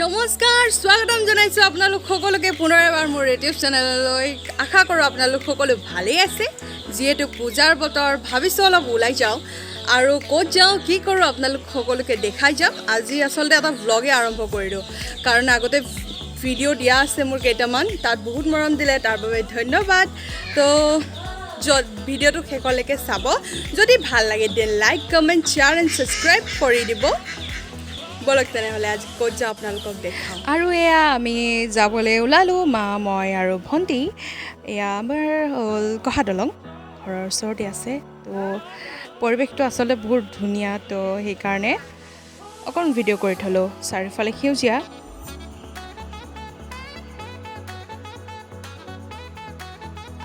নমস্কাৰ, স্বাগতম জনাইছোঁ আপোনালোক সকলোকে পুনৰ এবাৰ মোৰ ইউটিউব চেনেললৈ। আশা কৰোঁ আপোনালোক সকলো ভালেই আছে। যিহেতু পূজাৰ বতৰ, ভাবিছোঁ অলপ ওলাই যাওঁ আৰু ক'ত যাওঁ, কি কৰোঁ, আপোনালোক সকলোকে দেখাই যাম। আজি আচলতে এটা ভ্লগে আৰম্ভ কৰিলোঁ, কাৰণ আগতে ভিডিঅ' দিয়া আছে মোৰ কেইটামান, তাত বহুত মৰম দিলে, তাৰ বাবে ধন্যবাদ। তো য'ত ভিডিঅ'টো শেষলৈকে চাব, যদি ভাল লাগে then like, comment, share and subscribe কৰি দিব। ব'লক তেনেহ'লে, আজি ক'ত যাওঁ আপোনালোকক দেখাওঁ। আৰু এয়া আমি যাবলৈ ওলালোঁ, মা, মই আৰু ভণ্টি। এয়া আমাৰ হ'ল কহা দলং, ঘৰৰ ওচৰতে আছে। তো পৰিৱেশটো আচলতে বহুত ধুনীয়া, তো সেইকাৰণে অকণ ভিডিঅ' কৰি থ'লোঁ। চাৰিওফালে সেউজীয়া।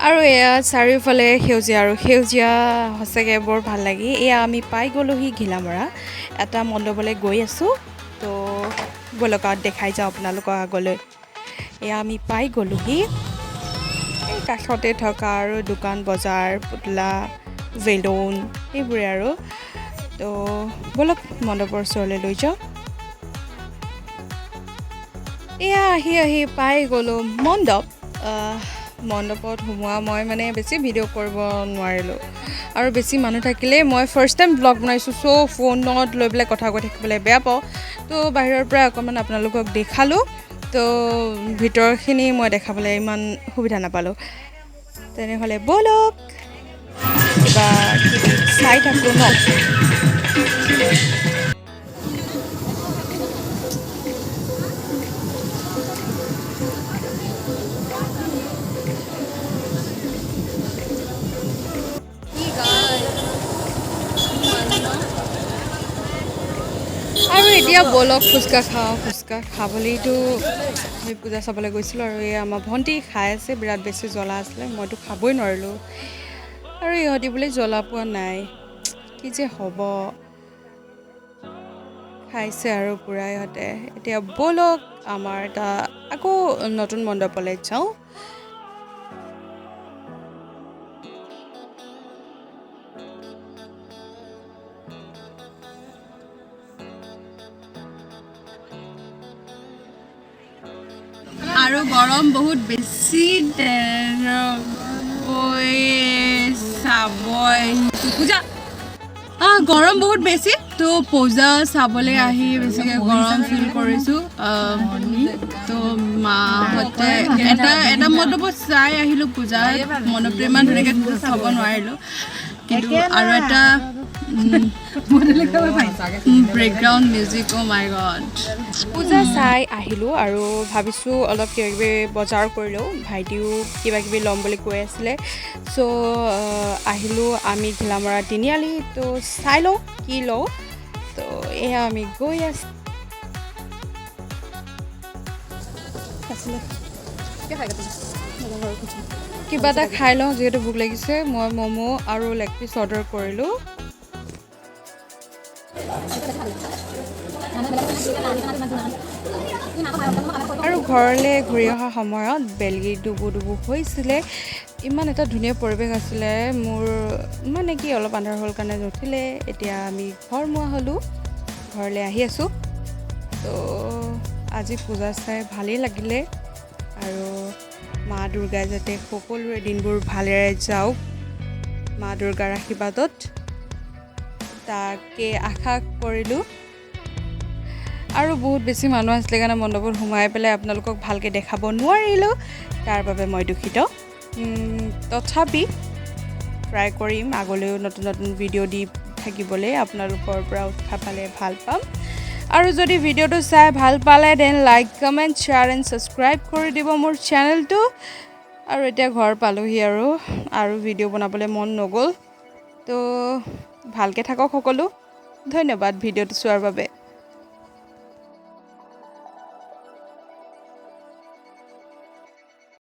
আৰু এয়া চাৰিওফালে সেউজীয়া আৰু সেউজীয়া, সঁচাকৈ বৰ ভাল লাগে। এয়া আমি পাই গ'লোহি ঘিলামৰা, এটা মণ্ডপলৈ গৈ আছোঁ। তো ব'লক আৰু দেখাই যাওঁ আপোনালোকৰ আগলৈ। এয়া আমি পাই গ'লোহি। এই কাষতে থকা আৰু দোকান বজাৰ, পুতলা, বেলুন সেইবোৰে আৰু। তো ব'লক, মণ্ডপৰ ওচৰলৈ লৈ যাওঁ। এয়া আহি আহি পাই গ'লোঁ মণ্ডপ। মণ্ডপত সোমোৱা মই মানে বেছি ভিডিঅ' কৰিব নোৱাৰিলোঁ আৰু বেছি মানুহ থাকিলে, মই ফাৰ্ষ্ট টাইম ব্লগ বনাইছোঁ, চ' ফোনত লৈ পেলাই কথা কৈ থাকিবলৈ বেয়া পাওঁ। তো বাহিৰৰ পৰা অকণমান আপোনালোকক দেখালোঁ, তো ভিতৰখিনি মই দেখাবলৈ ইমান সুবিধা নাপালোঁ। তেনেহ'লে ব'লক, কিবা কিবি চাই থাকোঁ ন। কি গাই। আৰু এতিয়া ব'লক ফুচকা খাওঁ। ফুচকা খাবলৈতো আমি পূজা চাবলৈ গৈছিলোঁ আৰু এই আমাৰ ভণ্টি খাই আছে, বিৰাট বেছি জ্বলা আছিলে, মইতো খাবই নোৱাৰিলোঁ। আৰু ইহঁতি বোলে জ্বলা পোৱা নাই, কি যে হ'ব, খাইছে আৰু পূৰা ইহঁতে। এতিয়া ব'লক আমাৰ এটা আকৌ নতুন মণ্ডপলৈ যাওঁ। আৰু গৰম বহুত বেছি, তেনেকৈ চাব আহিছোঁ পূজা। গৰম বহুত বেছি, তো পূজা চাবলৈ আহি বেছিকৈ গৰম ফিল কৰিছোঁ। তো মাহঁতে এটা এটা মণ্ডপত চাই আহিলোঁ পূজা, মণ্ডপটো ইমান ধুনীয়াকৈ চাব নোৱাৰিলোঁ, কিন্তু আৰু এটা বেকগ্ৰাউণ্ড মিউজিক, অ' মাই গড। পূজা চাই আহিলোঁ আৰু ভাবিছোঁ অলপ কিবা কিবি বজাৰ কৰি লওঁ। ভাইটিও কিবা কিবি ল'ম বুলি কৈ আছিলে। চ' আহিলোঁ আমি ঘিলামৰা তিনিআলি, তো চাই লওঁ কি লওঁ। তো এয়া আমি গৈ আছোঁ। কিবা এটা খাই লওঁ, যিহেতু ভোক লাগিছে। মই ম'ম' আৰু লেগ পিচ অৰ্ডাৰ কৰিলোঁ। আৰু ঘৰলৈ ঘূৰি অহা সময়ত বেলি ডুবু ডুবু হৈছিলে। ইমান এটা ধুনীয়া পৰিৱেশ আছিলে মোৰ, মানে কি অলপ আন্ধাৰ হ'ল কাৰণে নুঠিলে। এতিয়া আমি ঘৰমুৱা হ'লোঁ, ঘৰলৈ আহি আছোঁ। তো আজি পূজা চাই ভালেই লাগিলে আৰু মা দুৰ্গাই যাতে সকলোৰে দিনবোৰ ভালেৰে যাওক, মা দুৰ্গাৰ আশীৰ্বাদত তাকে আশা কৰিলোঁ। আৰু বহুত বেছি মানুহ আছিলে কাৰণে মণ্ডপত সোমাই পেলাই আপোনালোকক ভালকৈ দেখাব নোৱাৰিলোঁ, তাৰ বাবে মই দুখিত। তথাপি ট্ৰাই কৰিম আগলৈও নতুন নতুন ভিডিঅ' দি থাকিবলৈ। আপোনালোকৰ পৰা উৎসাহ পালে ভাল পাম। আৰু যদি ভিডিঅ'টো চাই ভাল পালে then like, comment, share and subscribe কৰি দিব মোৰ চেনেলটো। আৰু এতিয়া ঘৰ পালোহি আৰু আৰু ভিডিঅ' বনাবলৈ মন নগ'ল। তো ভালকৈ থাকক সকলো, ধন্যবাদ ভিডিঅ'টো চোৱাৰ বাবে।